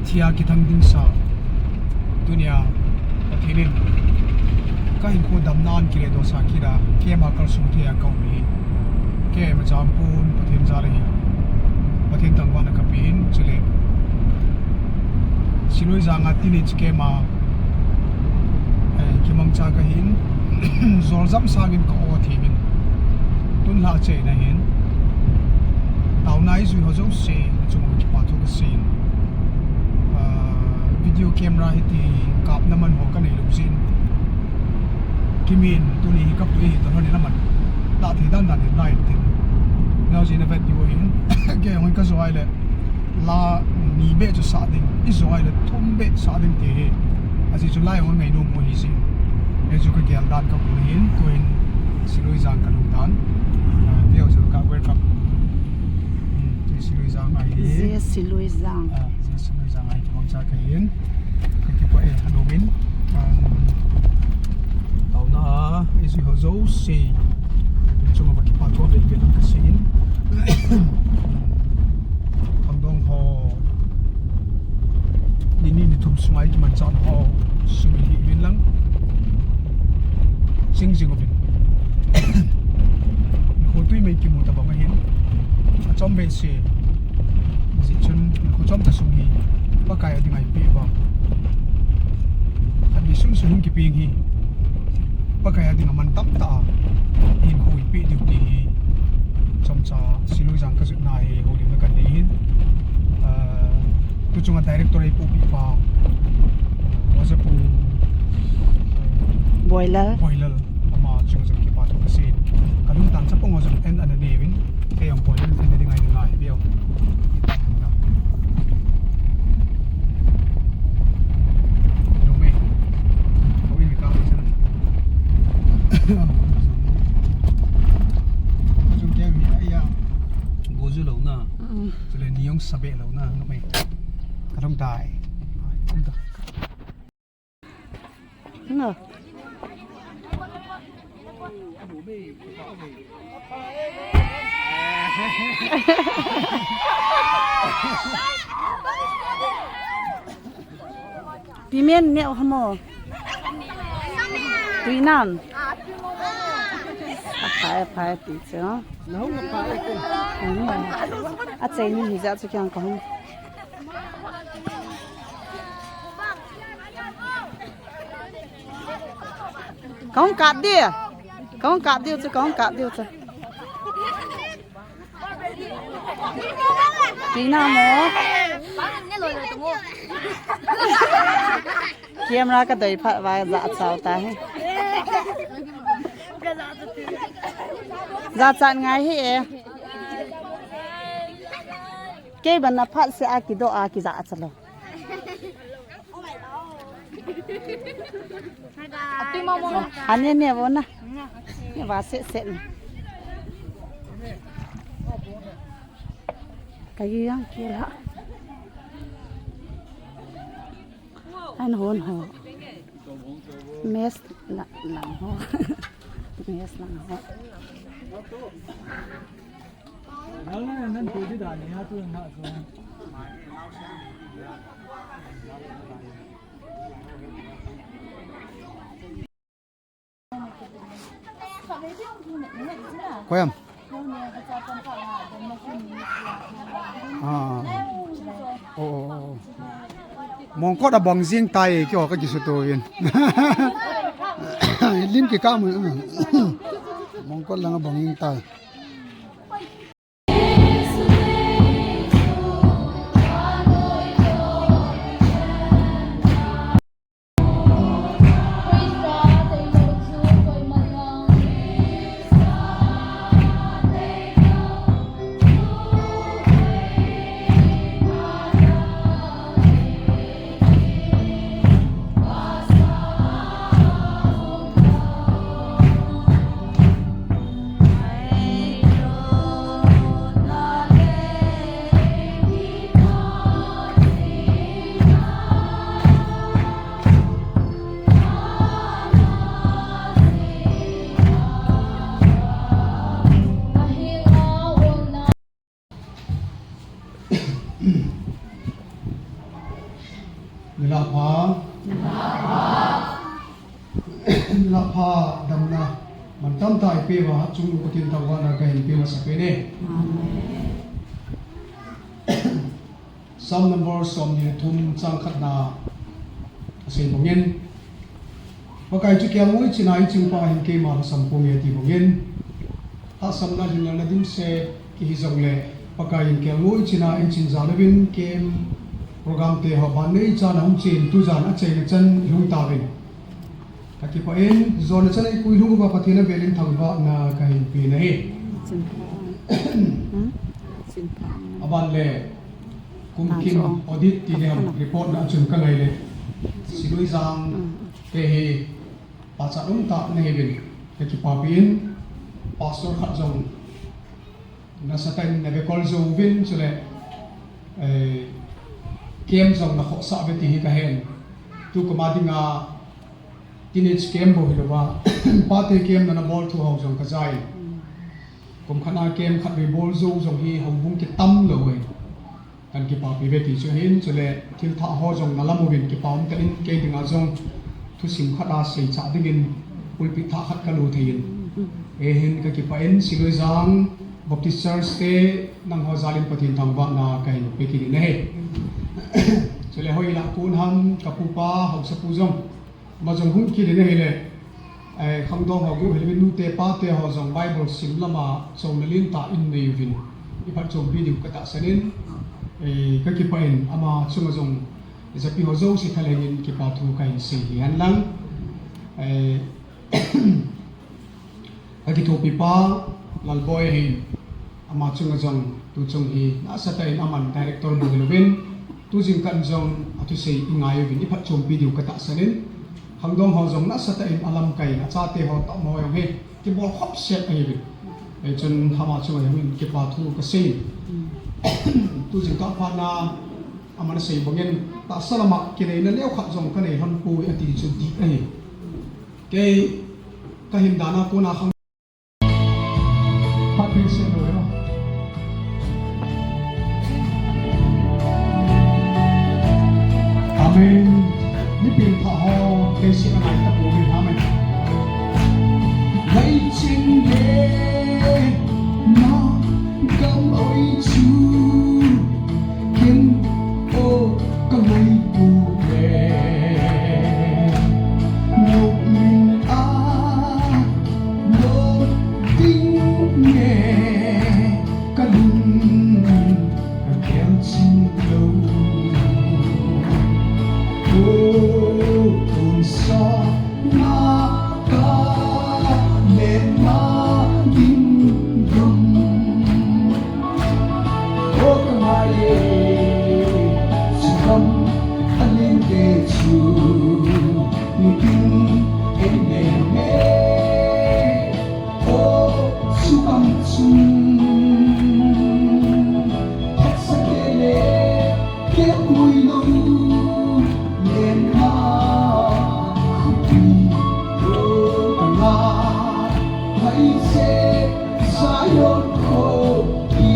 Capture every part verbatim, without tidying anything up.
Thia kithang ding sa. Tunia Pathen in kahinkho damna a kiledoh sa kit a, keima kalsung thei a kaum ahi. Keima cham pon Pathen jal ahi. Pathen thangvahna kape in, chule Siloi janga teenage camp a, eh, kimangcha kahin, joljam sangin ka-o thei in. Tun lha cheina hin, taona ijui ho jouse chunga kipathu kasei in. Ah, video camera hiti kapna man ho kanei lou jeh in. Kimin tuni hi kapu hi, tun hon in aman la thei dan dan in la in tin. Neo jin a vet diu hin. Kei hon kajo ai le. La ni beh chu sah ding, ijo ai le thum beh sah ding ti hi. Ajeh chu lai hon ngainom u hi jin. Hichu kagel dan kapu hin, tuhin Siloi jang kalhung dan. Ah, view chu ka welcome. Hmm, tu Siloi jang ahi. Je Siloi jang. Ah, je Siloi jang ahi, kimangcha kahin. Kakipah e, anom in. Um, taona ijui ho jouse chunga kipathu veve kasei in. Khangdong ho, ni ni ni thum sunga ikimanchah ho sum hi uvin lang. Jing jing uvin. Hinkho twi mai kimu tabang ahin. Achom behseh. Ajeh chun hinkho chom ta sung hi Pakai a dinga ipeh uva, khat ni sun sun hung kipeng hi Pakai a dinga man tamtah a hinkho ipeh diu ti hi chomcha Siloi jang kajotna hi houlimna kanei hin. Ah, tu chunga director a ipupi pa, Oja Pu Boilal. Boilal. Ama chung jong kipathu kasei in. Kalungtang chapang ho jong en ana neuvin. Kei jong poi en, en ding ngai ngai veu. Nome. Koi ni ka sana. Chung kei mi aya. Goju lou na. Mm. Chule ni jong sabe lou na, nome. Kalungtai. Kalungtai. Nga. Pimen ne o hamo. Tuinan. Aphai, aphai ti chu. Achai ni hija chu kiang kahung. Kahung kap diu. Kahung kap diu chu, kahung kap diu chu. Tina mo. Camera kadei phat vai jachat tahi. Jachat ngai hi e. Kei bana phat se a kidoh a kijachat lou. Ane ne bona. Ne ba se se na. Kaji yang kila. An hon ho. Mes la lang ho. Mes lang ho. Koyam. Ah. Oh, oh, oh. Mongkot a bang jing tai kio ka kisuto yin. Lim ki kam. Mongkot lang a bang jing tai. Nilhah pha. Nilhah pha damna mantam tah eipeuva, chungnung Pathen thangvahna kahin pe masapen e. Psalm number somni le thum, chang khatna asei bangin, Pakai chu kelngoi china eichingpa ahin, keima lhasam ponge ati bangin, lhahsamna lhinlelna dimset kihi jongle, Pakai in kelngoi china eiching jal uvin, camp program te ho ban neichan ahung chen, tujan achaina chan ihung tauvin, kakipah in, jona chan eikoi lhung uva Pathen avelin thangvahna kahin pe nahi. Aban le, kum kin audit ti le ham report na chun kangai le, Siluijang te hi pachat umtah nahiuvin, kakipapi in, pastor khat jong nasatah in nave call jouvin, chule camp jong nakhohsah uve ti hi kahen. Tukum a dinga teenage camp bou hilouva, pate camp nana bol thu ho jong kajai. Kum khatna camp khatvei bol jou jong hi houbung kitam lou ahi. Kakipapi uve ti chu ahin, chule thilthah ho jong nalam uvin kipa umtah in, kei dinga jong thusim khat a seichah dingin pulpit thah khat kalu thei in. Ahin kakipah in, Siluijang Baptist Church te nangho jalin Pathen thangvahna kahin pe kit in ahi. Chule hoilah kon ham, kapupa haosapu jong, ama jong hung kit in ahile, khangdong ho guh hilouvin nute pate ho jong Bible sim lama chonna lentah in neiuvin, iphatchompi diu katahsan in, kakipah in ama chunga jong japi ho jouse thalhengin kipa thu kahin sei hi henlang. Kakithopipa Lalboi ahin, ama chunga jong tuchung hi nasatah in aman director bou hilouvin, tujingkah jong athusei ingai uvin, iphatchompi diu katahsan in, khangdong ho jong nasatah in alamkai in, achate ho toh mo jong hi kibol khopset ahiuvin. Hichun ama chunga jong kipa thu kasei in, tujingkah phatna aman asei bangin, tahsa lama kineina neokhat jong kanei lhon poi ati chu dih ahi. Kei kahin dan a kona khang phat thei se lou. Amen. Mipi thah ho, kei se angai tapoi. Amen. Leiching le na gam oi chu ken o kangai pu le, nopmin a lom ding nge kalung kakhel ching lou. O, tunsa na ka le na ding gam. O ka ngai e, chu gam a lente chu nitin ei nei me. O, chu gam chun phatsa kei le kei mui lo len na khuti o ka ngai hai se. Zion khopi.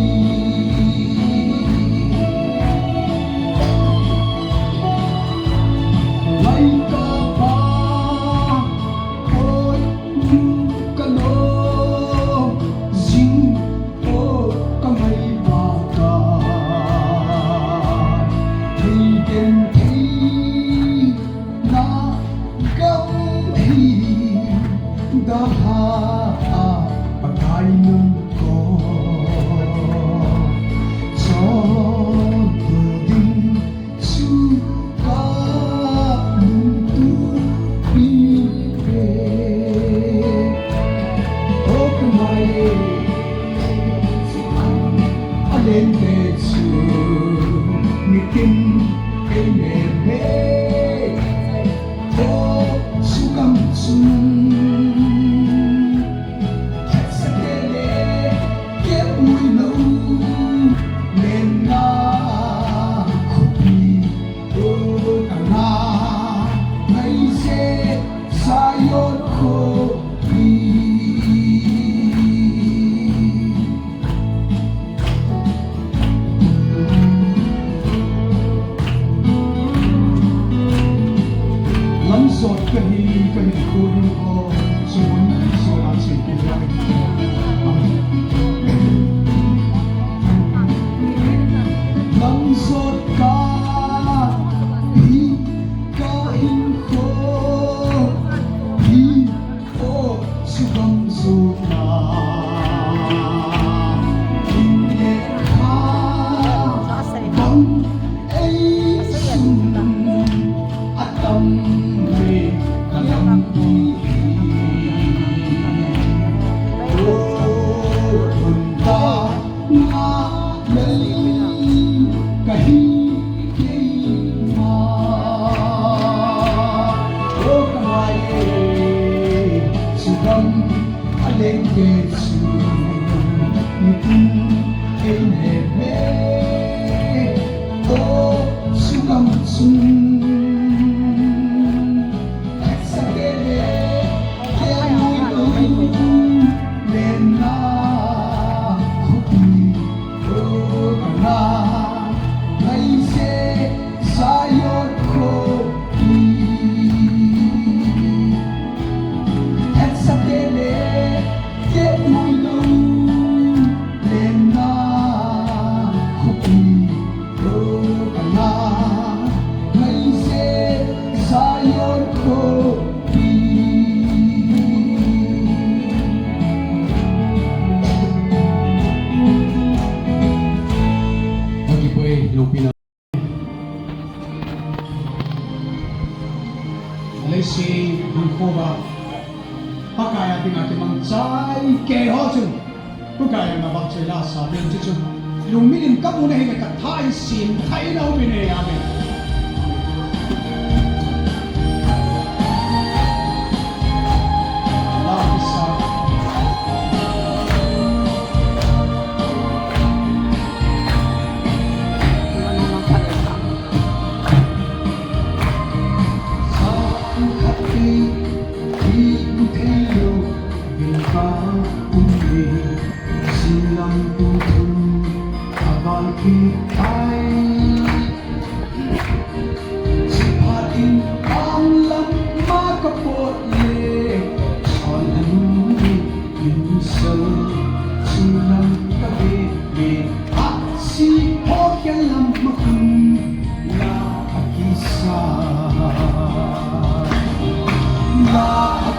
Lai ka pa, oi, nu ka no, zing, o, ka mai pa ka. Hei den thei, na gam hi dalha a Pakai nung ko. Chon tu ding chu ka lungtup pi pe. O ka mai e, a lente chu nitin ei me me. O chu gam chun phatsa kei le kei mui lo len na khuti o ka ngai hai se. Zion khopi. Leiset hinkho a Pakai a dinga kimangchai keiho chun, Pakai a nabah choi la sa pen chu chu. Lungmin in kamu na hile katha in sim thai na umin e, amen. La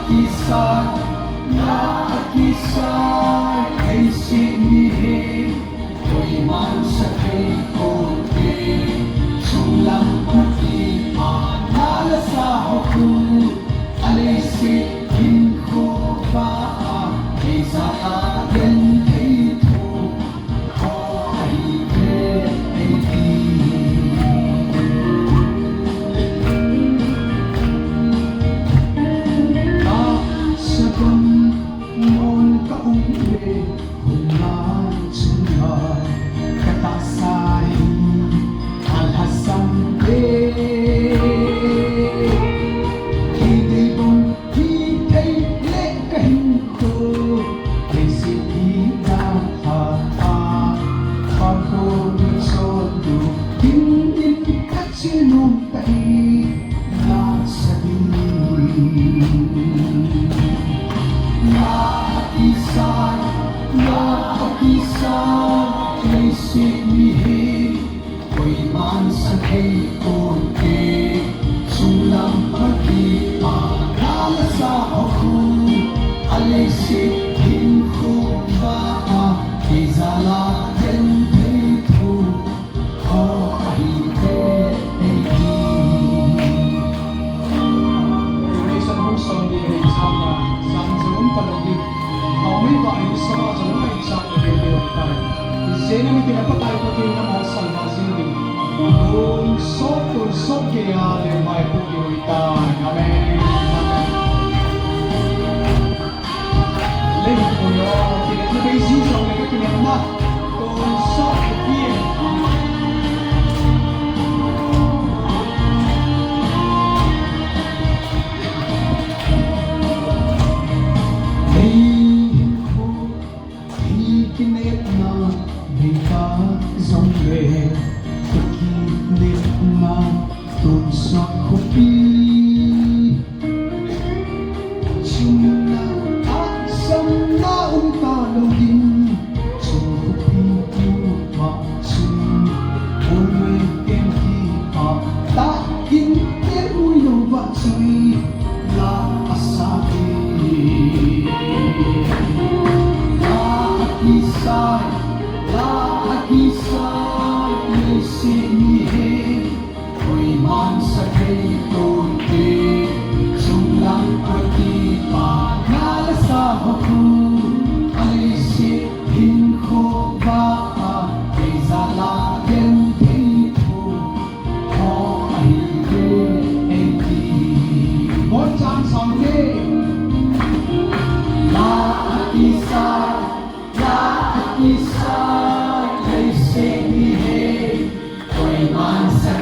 kisa.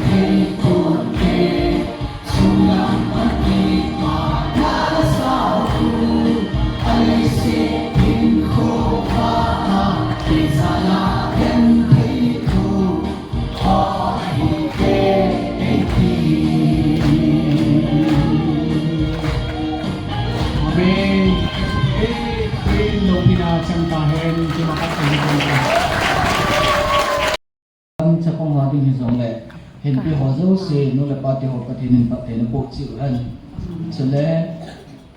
Amen. Amen. Lopina chang tahen, chapang ho ding hijongle, hinpi ho jouse, nu le pa te ho Pathen in phatthei naboh cheh uhen. Chule,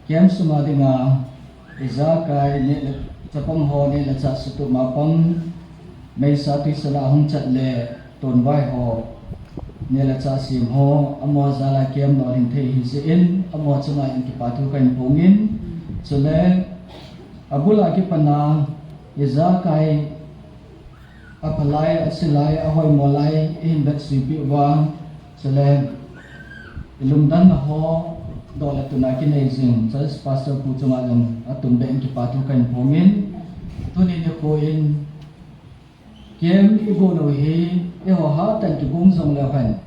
camp sunga dinga, ijakai neh le, chapang ho neh le chah sutup ma pang, meisa tuisa lah a hung chat le, tonvai ho, neh le chah sem ho, amaho jal a camp lolhing thei ahi jeh in, amaho chunga jong kipa thu kahin phong in, chule, abul a kipat a, ijakai, aphalai, asilai, ahoimo lai, eihin vetsuipeh uva, chule, ilungdonna ho, doh le tun a kinei jing, church pastor pu chunga jong atumbeh in kipa thu kahin phong in, tuni nikho in, camp igon u hi, eiho hatah in kigong jongleu hen,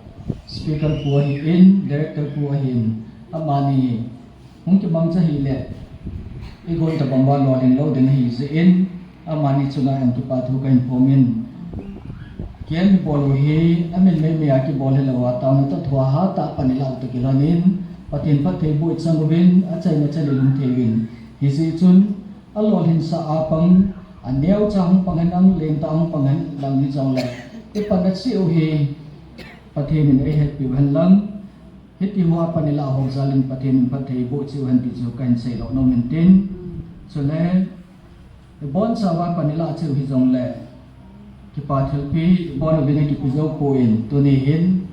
speaker pu ahin, director pu ahin, amani hung kimangcha hih le, igon tobang uva lolhing lou ding ahi jeh in, amani chunga jong kipa thu kahin phong in, camp ibol u hi, amin meimei a kibol hilou a, taona toh thua hatah a pan ilah u toh kilhon in, Pathen phattheiboh ichang uvin, achaina chan ilhung thei uvin, hijeh chun, alolhinsah a pang, aneocha hung pang hen lang, lentah hung pang hen lang hijongle, ipanna cheh u hi, Pathen in eihetpi uhen lang, hiti hoa pan ilah ho jal in Pathen in phattheiboh cheh uhen ti chu kahin seidoh nom in tin. Chule, ibonchauva pan ilah cheh u hijongle, kipa thilpeh, ibon uvin akipe jou poi, tuni hin,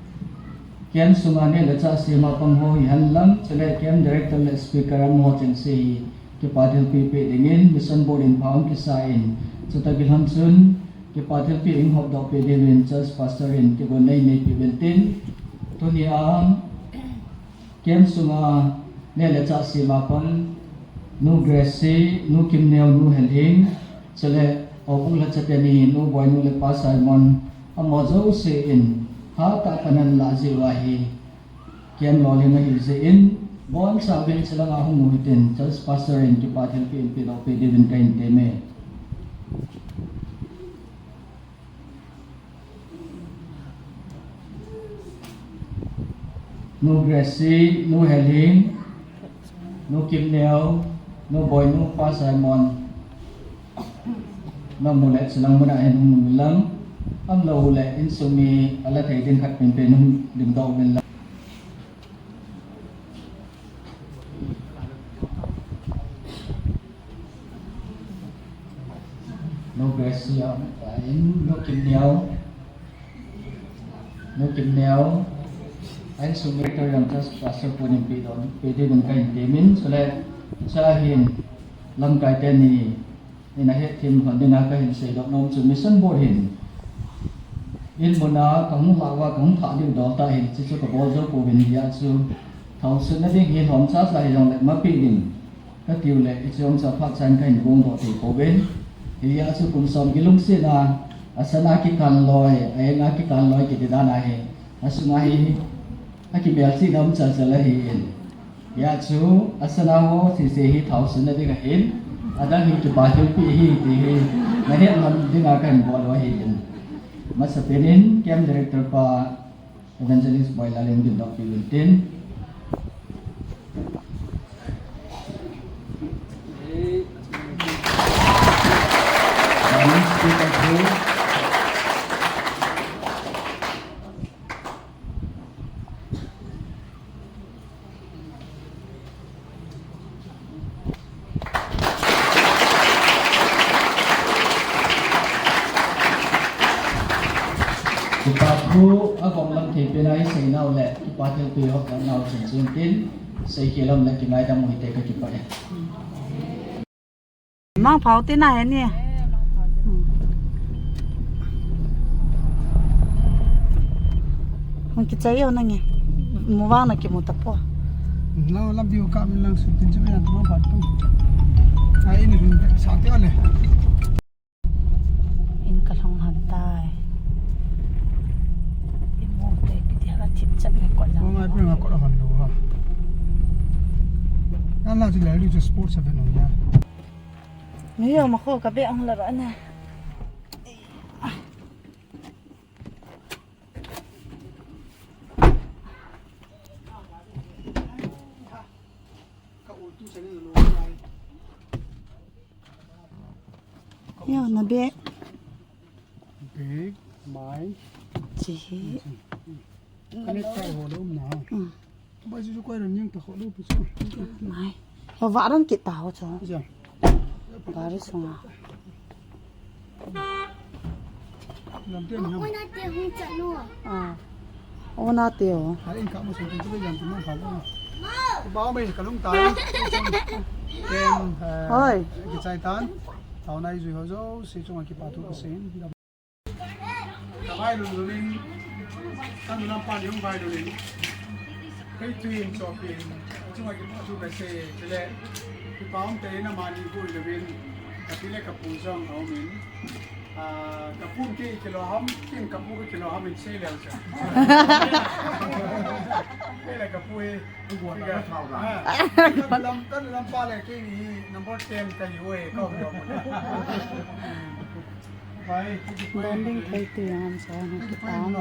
camp sunga neh le chah sem a pang ho hihen lang, chule camp director le speaker amaho chengse hi, kipa thilpeh peh dingin, mission board in pha hung kisa in, chutoh kilhon chun, kipa thilpeh in hopdoh peh diuvin, church pastor in kigon nei neipeh uvin tin, tuni a, camp sunga neh le chah sem a pang, nu Grace, nu Kimneo, nu Helhing, chule, houbung lhacha teni, nu Boinu le pa Simon, amaho jouse in, hatah a pan alah jeh uva hi, camp lolhing ahi jeh in, bonchauvin chulanga hung u hitin, church pastor in kipa thilpeh in pedoh peh diuvin kahin temme. Nu Grace, nu Helhing, nu Kimneo, nu Boinu, pa Simon, namu le chulang muna hin hung nung lang, umlou le insung mi ala thei ding khat penpen hung dingdoh uvin lang. Nu Grace a, in, nu Kimneo, nu Kimneo, a insung mi khat jong church pastor pu in pedoh peh diuvin kahin temin, chule, cha hin, lamkai teni, in ahetthem lhon dinga kahin seidoh nom chu mission board hin, in muna kahung lah uva kahung thah diu dol tah hin, chuchu kabol jou pouvin hijeh chun, thaosutna ding hi lhomcha cha hijongle mapeh ding katiu le, hiche jong chu aphat chan kahin gongdoh thei pouvin. Hijeh chun kum som kilungset a, asana kikan loi, a-enga kikan loi kiti dan ahi. Asunga hi, akimelchihna um chalchal ahin. Hijeh chun, asana ho sese hi thaosutna ding ahin, adang hi kipa thilpeh ahi ti hi, nahet lhon dinga kahin bol u ahin. Masapen in, camp director pa, Evangelist Boilal in dingdoh peh uvin tin. Kipa thu agom lam thei pen a isei nau le kipa thilpeh hop nau chun chun tin, seikhel lam le kingaidam u hite, kakipah e. Mangpha u tina he ni. Hung kichai u nange. Mu vang na kimu tapo. Lang lam biu ka min lang su tin chu me na tu Mangpha tu. Ai ni hun sa te ale. In kalhung han tai. Imu te piti Chat record lang. Ko ngai pun nga ko la han lo ha. Nan la chu la ri chu sports event ong ya. Ni yo ma ko ka be ang la ra na. Yo, na bag. Bag, mai. Chi hi. Kani ka ho lo na. Mm. Ba ji ko ran yang ta ho lo pu chu. Mai. Yo, va ran kit ta ho chu. Ja. Gari sunga. Lampian ham. Ona te hung chat no. Ah. Ona te o. Hai, in ka mo sen tu yan tu man pha mo. Ba me ka lung ta. Ken, eh, Hoi. Kichai tan. Tao nai jui ho jo, si chung a kipa thu ka sen. Ka vai lun lun in. Kan lam pa ni hung vai lun in. Kei tuin chopin, achunga kipa thu kasei, chule, kipa umtah in amani vui louvin, kapi le kapu jong aumin. Ah, kapun kei kilo ham, ken kapu kei kilo ham in sei leu cha. Kei le kapu hi, ah, kan lam, kan lam pa le kei ni number ten kahi uve, ka hua mo. Bonding thei ti ang sa na kita ma.